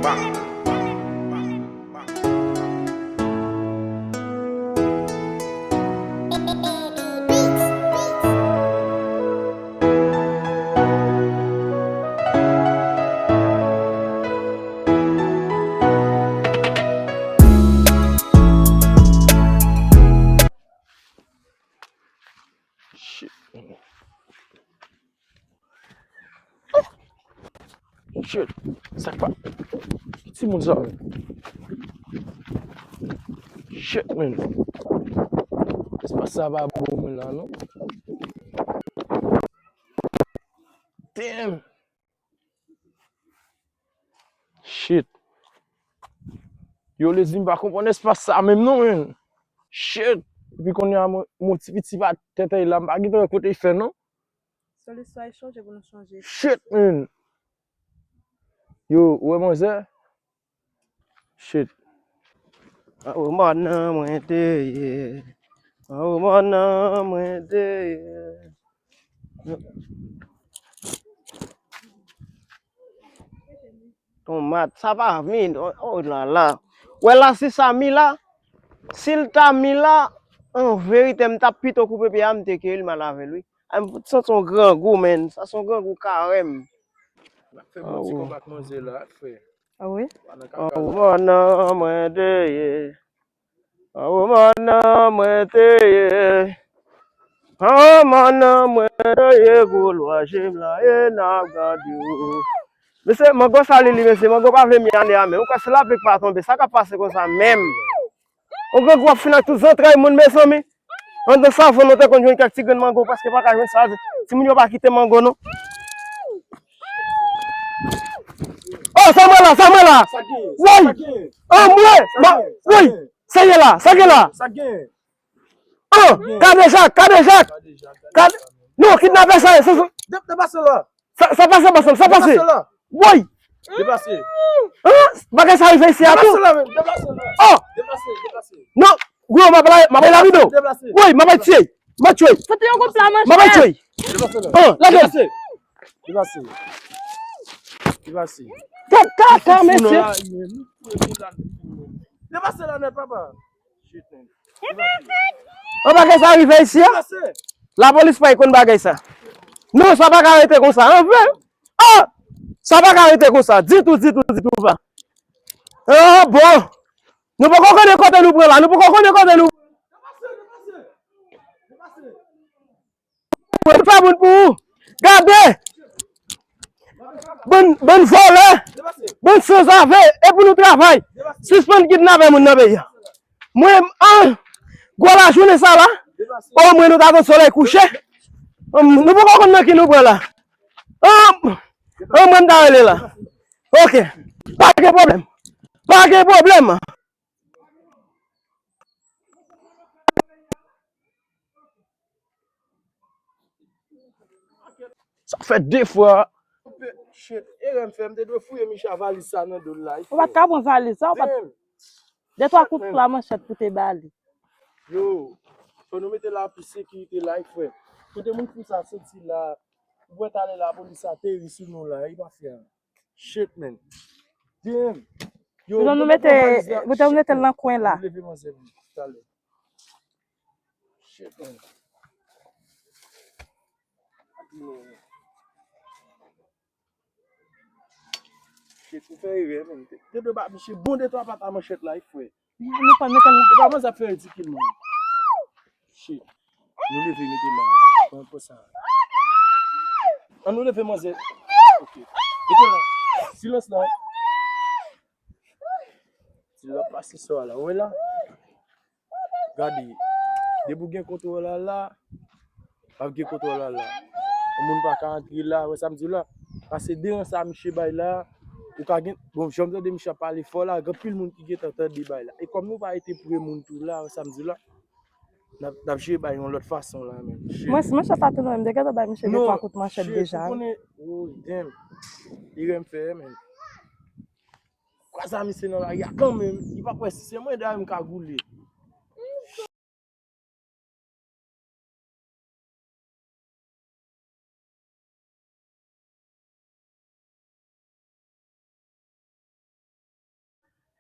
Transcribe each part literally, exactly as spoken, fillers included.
Shit. Shit. Sa k pa. Ki timoun sa, man? Shit, man. Espas sa pa bon, man, la, non. Damn. Shit. Yo, Leslie, m pa konprann espas sa menm non, man. Shit. Epi kounye a, mwen, mwen ti piti pa tèt la, m pa gentan wè kote l fè non. Se listwa e chanje pou nou chanje. Shit, man. Yo, ou wè manzè? Shit. Anwo mòn nan mwen te ye. Anwo mòn nan mwen te ye. Tomat, sa pa vin. Oh, oh la la. Wè la, si sa mi la, si l ta mi la, an verite, m t ap pito koupe pye a, m te keyi l, m al avè l, wi. A, m fout santi yon grangou, man. Sa se yon grangou karèm. N ap fè bon ti konba ak manzè la, frè. Ah wi? Pa nan kaka. Anwo mòn nan mwen te ye. Anwo mòn nan mwen te ye. Anwo mòn nan mwen te ye, gwo lwa je m la, e n ap gade w. Mesye, mango sa li, li, mesye, mango pa vle mye ane a menm. Ou kwè se lapli k pa tonbe, sa k ap pase konsa menm? Yon grangou ap fin ak tout zantray moun, mezanmi. Anndan savann, nou te konn jwenn kèk ti grenn mango, prèske pa ka jwenn sa. Timoun yo pa kite mango, non. Oh, sa mwen la, sa mwen la. Woy! Oh, mwen! Woy! Sa gen la, sa gen la. Oh, kadejak, kadejak. Kad-, non, kidnapè sa ye, sa, sa. Depase la. Sa, sa pase, sa pase, sa pase. Depase la. Woy! Depase. Bagay sa rive isi a tou. Depase la, men. Depase la. Oh! Depase, depase. Non, gwo, m ap la, m ap la videyo. Depase. Woy, m ap tiye. M ap tiye. Fout yon kout pla manchè. M ap tiye. Depase la. Oh, lage. Depase. Depase. Depase. Tèt kaka, mesye. Depase la nèt, papa. Shit, man. An bagay sa rive isi a? Lapolis pa konn bagay sa. Non, sa pa ka rete konsa. An vre? Ah! Sa pa ka rete konsa. Ditou, ditou, ditou pa. Ah, bon. Nou poko konnen kote nou pran la. Nou poko konnen kote nou. Mwen fè moun pou ou. Gade! Bann, bann vòlè! Bann sanzave! E pou nou travay! Sispann kidnape moun nan peyi a! Mwen, an, gwo lajounen sa la, omwen nou ta tann solèy kouche. Hum, nou poko konn nan ki nou pran la. Hum, hum, mwen ta rele la. Ok. Pa gen pwoblèm. Pa gen pwoblèm. Sa fè de fwa. Shit, erè m fè, m te dwe fouye Micha valiz sa nan do l la. Ou pa t ka pran valiz sa, ou pa t. Damn. De twa kout pla manchèt pou te ba li. Yo, fò nou mete la plis sekirite la, frè. Kote moun fou sa soti la, ou wè talè lapolis sa ateri sou nou la, e pa fè a. Shit, man. Damn. Yo, nou mete, nou mete l nan kwen la. Leve manzè m talè. Shit, man. Shit, ou fè erè, man. Te dwe ba misye bon de twa pata manchèt la, wi, frè. Nou pa mete l nan. E pa manzè ap fè ridikil, man. Shit. Nou leve mete la. Pran pou sa. An nou leve manzè. Ok. Mete la. Silans la. Ti l ap pase sò a la. Ou wè la? Gade. Depi w gen kontwòl la la, w ap gen kontwòl la la. Yon moun pa ka antre la, wè sa m di w la? Pase de ran sa misye bay la, ou ka gen, bon, jan m tande misye ap pale fò la, gen anpil moun ki gentan tande bay la. E kòm nou pa rete pre moun tou la, wè sa m di w la? N ap, n ap jere bay yon lòt fason la, men. Shit. Mwen, si manchèt la te nan men m, te gentan bay misye de twa kout manchèt deja. Non, shit, ou konnen, oh, damn. Erè m fè, men. Kwaze a misye nan lari a kanmenm. Li pa kwè si se mwen dayè m kagoule.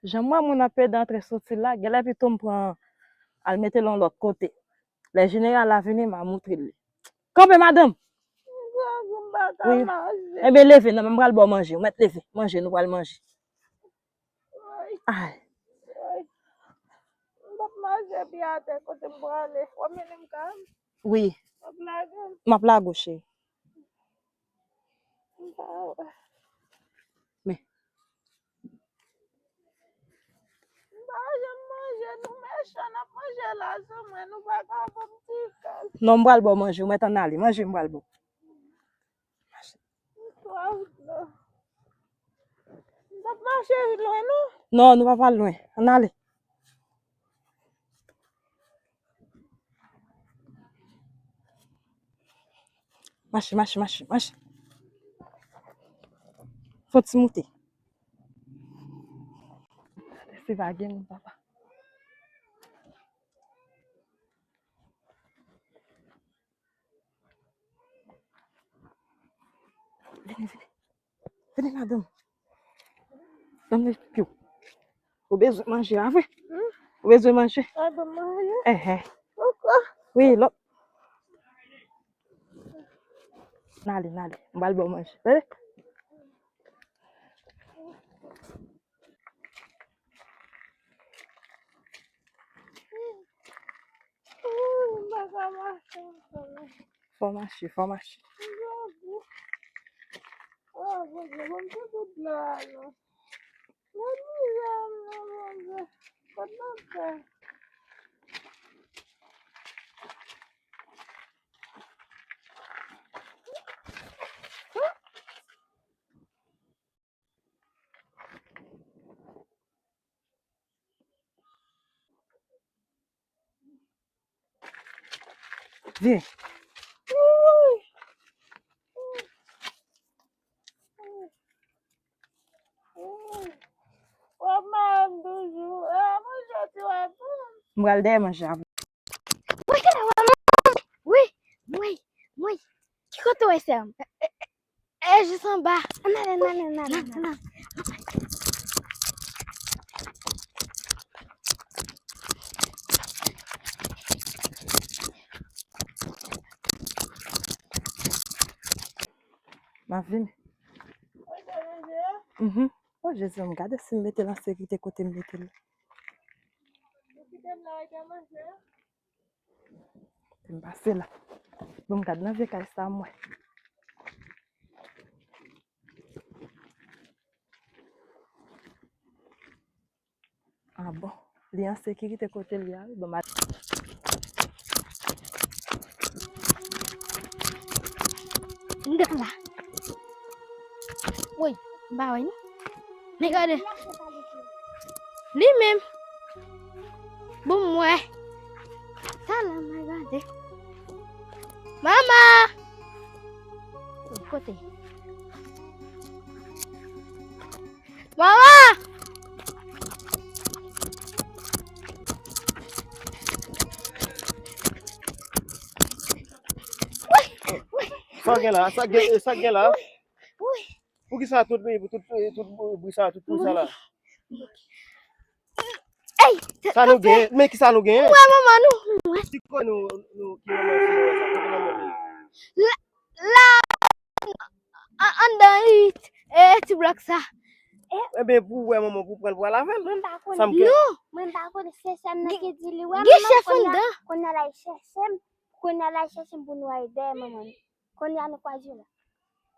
Jan m wè moun ap pede antre soti la, genlè pito m pran al mete l yon lòt kote. Lè jeneral la vini, m a moutre l li. Kanpe, madanm! Wi. Ebyen, leve, non, m pral ba w manje. Ou mèt leve. Manje, nou pral manje. Ay. M p ap mache pye atè kote m prale. W ap mennen m kay? Wi. W ap lage m? M ap lage w, cheri. M pa wè. Men. M pa janm manje, nou mechan, n ap manje la sou mwen, nou pa ka ban m ti kal. Non, m pral ba w manje, ou mèt ann ale, manje m pral ba w. M twò dlo. M p ap mache lwen, non. Non, nou pa pral lwen. Ann ale. Mache, mache, mache, mache. Fon ti moute. Se pa gen moun, papa. Vini, vini. Vini, madanm. Ban m ekspike w. Ou bezwen manje a vre? Hmm? Ou bezwen manje? Ay, ban m manje. Ehe. Poukwa? Wi, lòt. N ale, n ale. M pral ba w manje. Tande? Ooh, m pa ka mache ankò, non. Fò mache, fò mache. M pa bon. Oh, Bondye, ban m soti dlo a, non. Nan mizè m, non, Bondye. Kot m ap fè? Vyen. W ap mare m toujou. E, manje ti w ap pran. M pral dèyè manje avè w. Wi, wi, wi. Ki kote w wè sè m? E, jis anba. Ann ale, ann ale, ann ale, ann ale. M ap vini. Mhm. Oh, Jezi, m gade si m mete l an sekirite kote m mete l. M pase la. Bon, m gad nan vye kay sa, m wè. Ah bon. Li an sekirite kote li a, wi. Bon, m al. M gen la. Woy, m pa wè, non. Men gade. Li menm. Bon, m wè. Sa la, m gade. Manman! Kote? Manman! Sa gen la? Sa gen, sa gen la? Poukisa tout, tout, tout, tout bri sa, tout bri sa la? Ey! Sa nou gen? Men ki sa nou gen? Mwen, manman, nou. Ki kote nou, nou, ki manman, si nou wè sa? Kote manman nou? La, la, an-, anndan, e, ti blòk sa. Enben, pou wè manman, pou pran l pou al avè l. Mwen pa konnen. Non. Mwen pa konnen, se sè m nan ki di li wè manman. Gen chèf anndan. Kounye a l al chèche m, kounye a l al chèche m pou nou al dèyè manman nou. Kounye a nou kwaze la.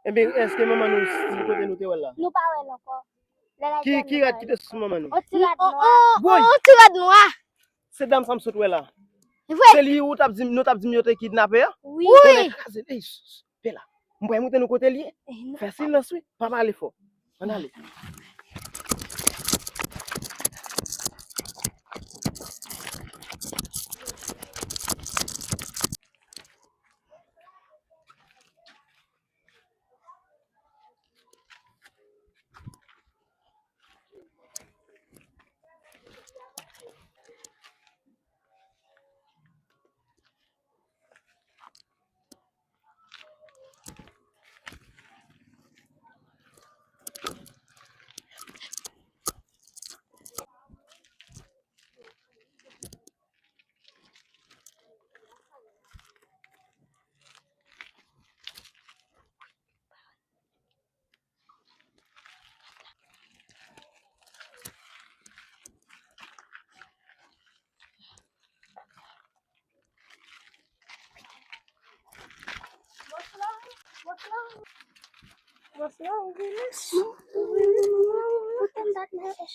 Enben, èske manman nou sou kote nou te wè l la? Nou pa wè l ankò. Ki, ki rad ki te sou manman nou? On ti rad nwa. On ti rad nwa. Se dam sa m sot wè la. Vre? Se li ou t ap di m, nou t ap di m yo te kidnape a? Wi. Konnen kraze l. Ey, ch, ch, Bella. M pral montre nou kote l ye. Fè silans wi. Pa pale fò. Ann ale.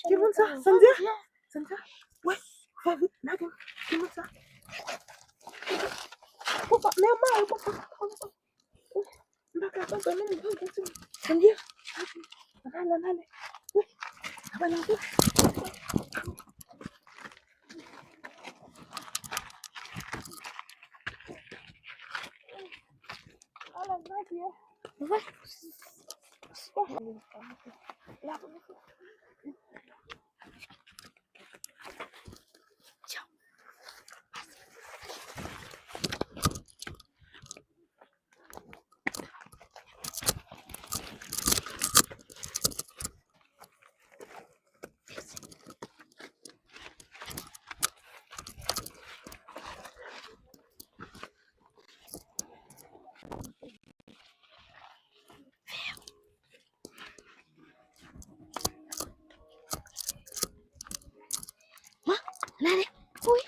Ki moun sa? Sandya? Sandya? Wè, fè vit, lage m. Ki moun sa? Papa, men mwen, papa. M pa ka papa, men mwen, papa. Sandya? Ann ale, ann ale. Wi. Ann ale, ann ale. Mwen, ann ale. Wi.